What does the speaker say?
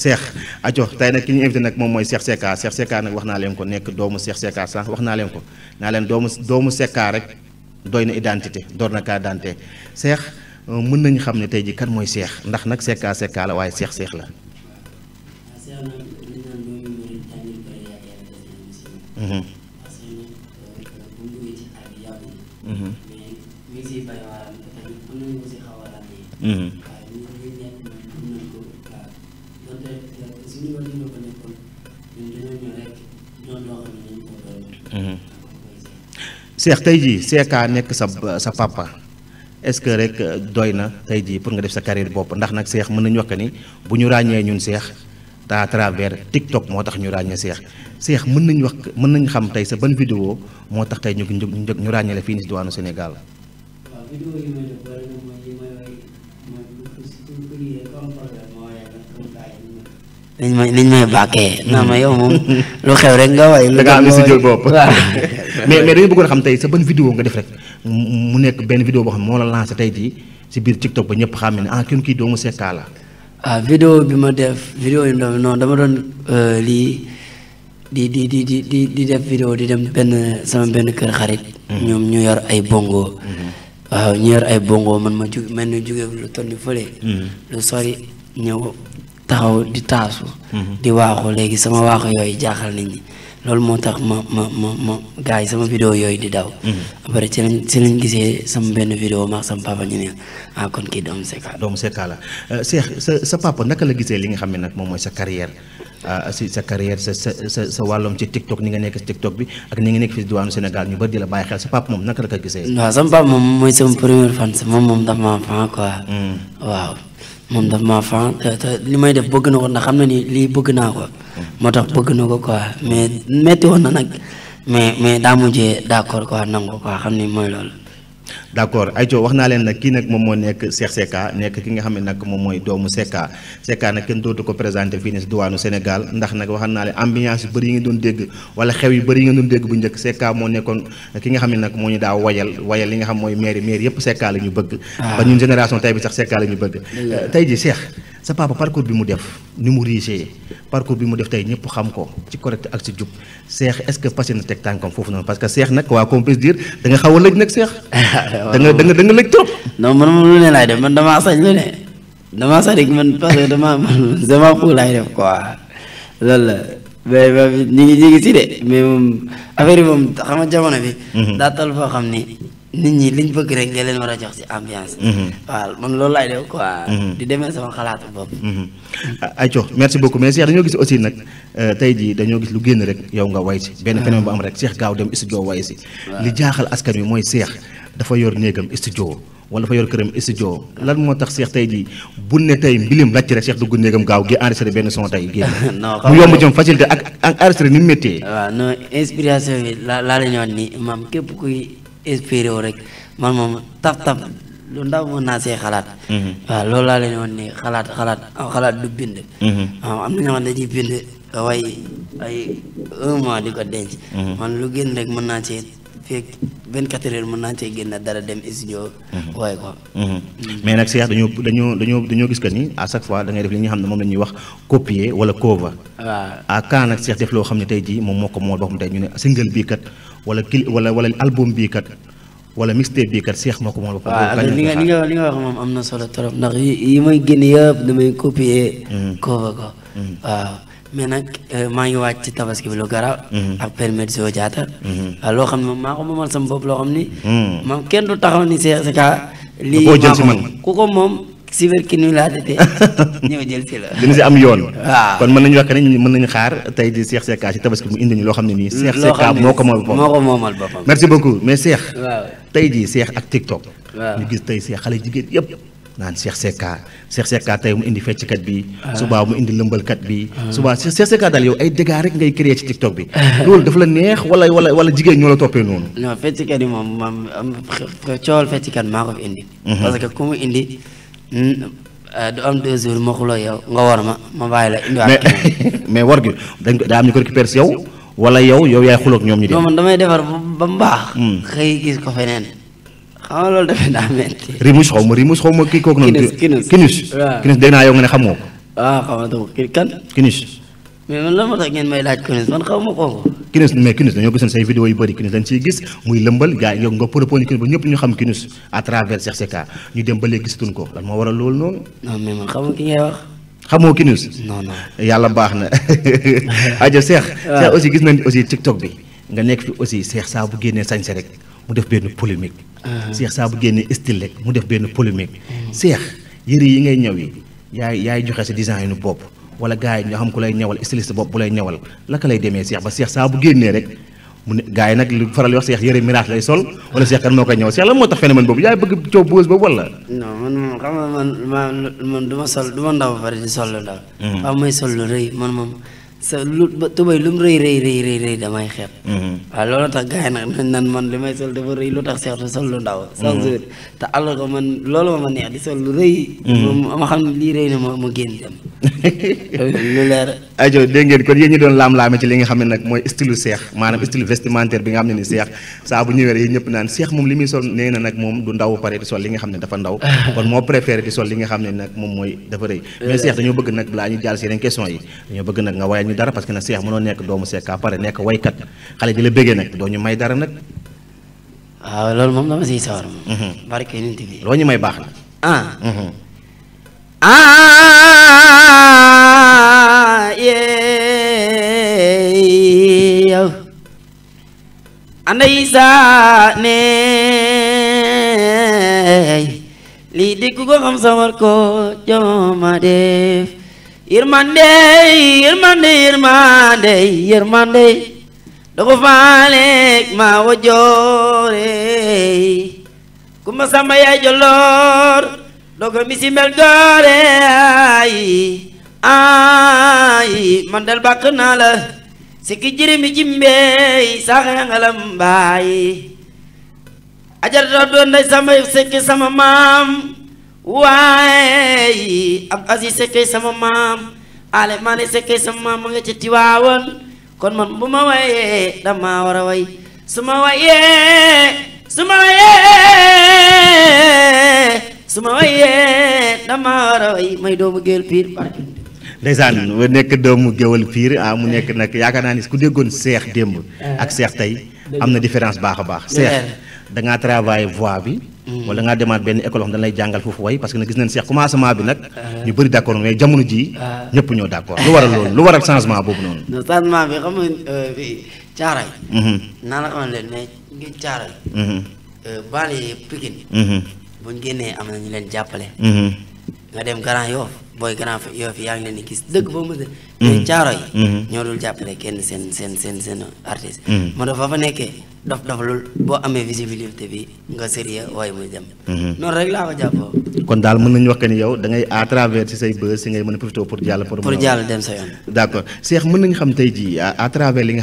Cheikh aco tey nag ki ñu invité nag moom mooy Cheikh Secka nag wax naa leen ko nekk doomu Cheikh Secka sax wax naa leen ko naa leen doomu Secka rek doy na identité door na kaa identité Cheikh mën nañu xam ne tey ji kan mooy Cheikh ndax nag Secka la waaye Cheikh la. Cheikh tey jii Secka nekk sa papa est-ce que rek doy na tey jii pour nga def sa carrière bopp ndax nag Cheikh mën nañu wax ni bu ñu ràññee ñun Cheikh à travers TikTok moo tax ñu ràññee Cheikh mën nañu xam tey sa ban vidéo moo tax tey ñu ràññee la fii nii si diwaanu Sénégal. liñ may bàkkee naa ma yow moom lu xew rek nga way da ngaa am si jël bopp mais dañu bëggoon xam tey sa ban vidéo nga def rek mu nekk benn vidéo boo xam moo la lancé tey jii si biir TikTok ba ñëpp xam ne kii doomu Secka la. vidéo bi ma def vidéo yu ndaw non dama doon lii di def vidéo di dem sama benn kër xarit. ñoom ñu yor ay bongo. waaw ñu yor ay bongo man ma mel ni jóge lu toll ni fële. lu sori ñëw taxaw di taasu. di waaxu léegi sama waaxu yooyu jaaxal nit ñi loolu moo tax ma gars yi sama vidéo yooyu di daw. après ci lañ gisee sama benn vidéo ma sama papa ñu ne kon kii doomu Secka la Cheikh sa papa naka la gisee li nga xam ne nag moom mooy sa carrière sa carrière sa wàllum ci TikTok ni nga nekk si TikTok bi ak ni nga nekk fi diwaanu Sénégal ñu bëri di la bàyyi xel sa papa moom naka la ko gisee. waaw sama papa moom mooy sama premier fan moom daf maa fan quoi. waaw moom daf maa fan te li may def bëgg na ko ndax xam na ni lii bëgg naa ko. moo tax bëgg na ko quoi mais metti woon na nag mais daa mujjee d'accord quoi nangu quoi xam ni mooy loolu. d'accord ayco wax naa leen nag kii nag moom moo nekk Cheikh Secka nekk ki nga xam ne nag moom mooy doomu Secka nag kenn dootu ko présenté fii nii si diwaanu Sénégal ndax nag waxal naa leen ambiance yu bëri yi nga doon dégg wala xew yu bëri yi nga doon dégg bu njëkk Secka moo nekkoon ki nga xam ne nag moo ñu daa wayal li nga xam mooy maire yëpp Secka la ñu bëgg. ba ñun génération tey bi sax Secka la ñu bëgg. tey ji Cheikh sa papa parcours bi mu def ni mu riche parcours bi mu def tey ñëpp xam ko ci correct ak ci jub Cheikh est-ce que passé na teg tànkam foofu noonu parce que Cheikh nag waa comme peut dire da nga xaw a lëj nag Cheikh. da nga lëj trop. non man moom lu ne laay def man damaa sañ lu ne damaa sañ rek man parce que damaa fu laay def quoi loolu la mais ñu ngi si de mais moom affaire yi moom xam nga jamono bi. daa toll foo xam ni nit ñi liñ bëgg rek nga leen war a jox ci ambiance. waaw man loolu laay def quoi. di demee sama xalaatu bopp. ayco merci beaucoup mais Cheikh dañoo gis aussi nag tey jii dañoo gis lu génn rek yow nga way si benn phénomène bu am rek Cheikh gaaw dem studio way si. li jaaxal askan wi mooy Cheikh dafa yor néegam studio wala dafa yor këram studio lan moo tax Cheikh tey jii bu ne tey mbilim làcc rek Cheikh dugg néegam gaaw gi enregistré benn son tey génn. non mu yomb jëm facilité ak enregistré ni mu méttee. waaw non inspiration bi laa la ñu wax ni maam képp kuy inspiré wu rek man moom taf lu ndaw mën naa see xalaat. waaw loolu laa leen woon ni xalaat du bind. waaw am na ñoo xam ne dañuy bind way ay 1 mois di ko denc. man lu génn rek mën naa see fekk 24 heures mën naa see génn dara dem studio. waaye ko. mais nag Cheikh dañoo gis que ni à chaque fois da ngay def li nga xam ne moom la ñuy wax copier wala cover. waaw à quand nag Cheikh def loo xam ne tey jii moom moo ko mool boppam tey ñu ne single bii kat wala album bii kat. wala mixtape bii kat Cheikh moo ko moom boppam. waaw li nga wax moom am na solo trop ndax yi may génn yëpp damay copier. cover ko waaw mais nag maa ngi wàcc ci tabaski bi lu garaaw. ak permettre soo jaata. waaw loo xam ne moom maa ko moomal sama bopp loo xam ni. moom kenn du taxaw ni Cheikh Secka. lii maa ko ku ko moom cyber ki nuy laa defee ñëw jël si la. dina si am yoon. waaw kon mën nañu wax ne mën nañu xaar tey di Cheikh Secka ci tabaski mu indi ñu loo xam ne nii. Cheikh Secka moo ko moomal boppam. merci beaucoup mais Cheikh. waaw tey jii Cheikh ak TikTok. waaw ñu gis tey Cheikh xale jigéen yëpp naan Cheikh Secka tey mu indi fecckat bi. subaa mu indi lëmbalkat bi. subaa Cheikh Secka daal yow ay dégâts rek ngay créer ci TikTok bi. loolu dafa la neex wala jigéen ñoo la toppee noonu. non fecckat yi moom coowal fecckat maa ko fi indi. parce que ku mu indi. du am 2 jours ma xuloo yow nga war ma bàyyi la indiwaat. mais war gi daa am ñu ko récupérer si yow wala yow yaay xuloog ñoom ñu dem. non man damay defar ba mu baax. xëy gis ko feneen xam nga loolu dafay daa metti. Rimus xaw ma kii kooku noonu. Kinus waaw Kinus dégg naa yow nga ne xamoo ko. waaw xamatuma kii kan. Kinus. mais man lan moo tax ngeen may laaj Kinus man xaw ma kooku. Kinus dañoo gisoon say vidéo yu bëri Kinus dañ ciy gis muy lëmbal gars yi yow nga proposé Kinus ba ñëpp ñu xam Kinus à travers Cheikh Secka ñu dem ba léegi gisatuñ ko lan moo waral loolu noonu. non mais man xamu ki ngay wax. xamoo Kinus. non non yàlla baax na. ajo Cheikh. Cheikh aussi gis nañ aussi TikTok bi nga nekk fi aussi Cheikh saa bu génnee sañse rek mu def benn polémique. Cheikh saa bu génnee style rek mu def benn polémique. Cheikh yëre yi ngay ñëw yi yaay joxe sa design bopp. wala gars yi ñoo xam ku lay ñawal styliste bopp bu lay ñawal laka lay demee Cheikh ba Cheikh saa bu génnee rek mu ne gars yi nag lu faral wax Cheikh yëre mirage lay sol wala Cheikh kan moo koy ñëw Cheikh lan moo tax phénomène boobu yaay bëgg coow buzz boobu wala. non man moom xam nga man du ma sol du ma ndaw ba pare di sol lu ndaw. waaw may sol lu rëy man moom sa lu tubay lu mu rëy damay xeeb. waaw loolu tax gars yi nag nan man li may sol dafa rëy lu tax Cheikh du sol lu ndaw. chaque jour te alors que man loolu ma neex di sol lu rëy. ma xam ne lii rëy na ma génn dem. lu leer. ajo dégg ngeen kon yéen ñi doon laam-laame ci li nga xam ne nag mooy style Cheikh maanaam style vestimentaire bi nga xam ne ni Cheikh saa bu ñëwee yéen ñëpp naan Cheikh moom li muy sol nee na nag moom du ndaw pare di sol li nga xam ne dafa ndaw kon moo préféré di sol li nga xam ne nag moom mooy dafa rëy mais Cheikh dañoo bëgg nag balaa ñu jàll si yeneen question yi dañoo bëgg nag nga wayal ñu dara parce que nag Cheikh mënoo nekk doomu Secka pare nekk waykat xale di la bëggee nag doo ñu may dara nag. waaw loolu moom dama siy sawar moom. barke nit bi. loo ñu may baax na. yow anday saa ne lii di ku ko xam sawar ko jooma def yërmande dogo faaleek ma wajoore kuma sama yaay joloor dogo misi mel doore ay man dal bàkk naa la sikki jirimi jimbeey saxe ngalam mbaay ajarata doon day sama sekki sama maam waaye ab asi sekki sama maam ale maane sekki sama maam ma nga ca Tiwaawan kon man bu ma wayee dama war a way su ma wayee dama war a way may doomu géwél piir ndeysaan nekk doomu géwél piir mu nekk nag yaakaar naa ni ku déggoon Cheikh démb ak Cheikh tey am na différence baax a baax Cheikh da ngaa travailler voix bi wala ngaa demaat benn école xam dañ lay jàngal foofu way parce que nag gis nañ Cheikh commencement bi nag ñu bëri d'accord mais jamono ji ñëpp ñoo d'accord lu waral loolu lu waral changement boobu noonu. non changement bi xam nga fii Caaroy naa la xamal leen mais ngi Caaroy bali Pikine buñ génnee am na ñu leen jàppale nga dem Grand Yoff booy Grand Yoff yaa ngi leen di gis dëgg boo mën a mais Caaroy ñoo dul jàppale kenn seen artiste moo dafa fa nekkee dof lul boo amee visibilité bi nga sérieux waaye muy dem noonu rek laa ko jàppoo kon daal mën nañu wax que ni yow da ngay à travers ci say buzz si ngay mën a profité pour jàll dem sa yoon d'accord Cheikh mën nañu xam tey jii à travers li nga